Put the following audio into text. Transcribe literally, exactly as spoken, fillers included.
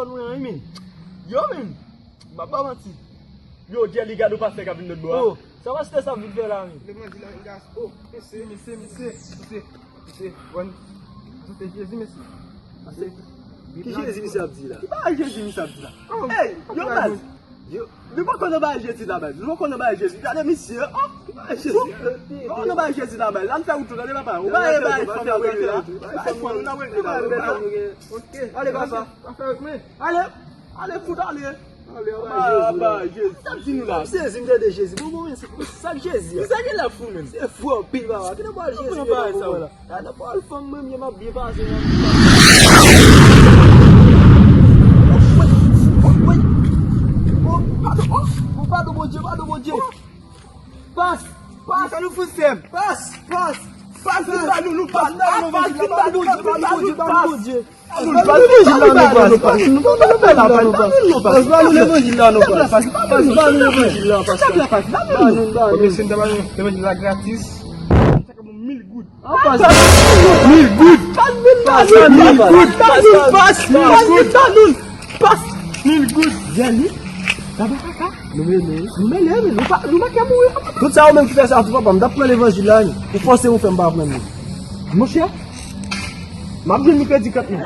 Mwen, wi, men. Yo, men. M ap ba manti. Yo, Jelly, gade yon pastè k ap vin lòt bò a. Oh, sa pastè sa ap vin fè la, men? Levanjil la, gas. Oh, mesye, mesye, mesye, mesye, mesye, bon, kote Jezi, mesye? Mesye, ki Jezi misye ap di la? Ki bagay Jezi misye ap di la? Oh, hey, yo, baz. Yo, nou pa konn bagay Jezi la, baz. Nou pa konn bagay Jezi. Gade misye, oh. Ki bagay Jezi? Nou pa konn bagay Jezi la, baz. Ann fè wout nou, tande papa. Ou pa bagay fanm nan regle la. Bagay fanm nan regle la. Ok. Ale, papa. Ale, ale, fout ale. Ale, aba Jezi. Sa di nou la? Jezi, m tande Jezi. Bon, bon, men se sa k Jezi a. Sa gen la fou, men. Se fou anpil, papa. Ki nan bagay Jezi nan bagay sa la? Gade pawòl fanm mwen, m ap byen pase nan. Oh, padon, oh, oh, padon, Bondye, padon, Bondye. Pas, pas, sa nou fout sèm. Pas, pas, pas, vin ba nou, nou pas, pas, pas, vin ba nou, Bondye, pas, Bondye, pas, Bondye. Nou pas, levanjil la, nou pas, pas, nou pas, levanjil la, nou pas, pas, levanjil la, nou pas, pas, levanjil la, pas, pas, levanjil la gratis. Mil goud. Mil goud. Pas, mil goud. Pas, mil goud. Pas, mil goud. Jelly. Tabakaka. Nou mele. Nou mele, men nou pa, nou manke mouri. Tout sa ou menm ki fè sa tou, papa, m t ap pran levanjil la, wi. Ou fòse ou fè m pa pran li. Monchè, m ap jwenn li kredi kat mil.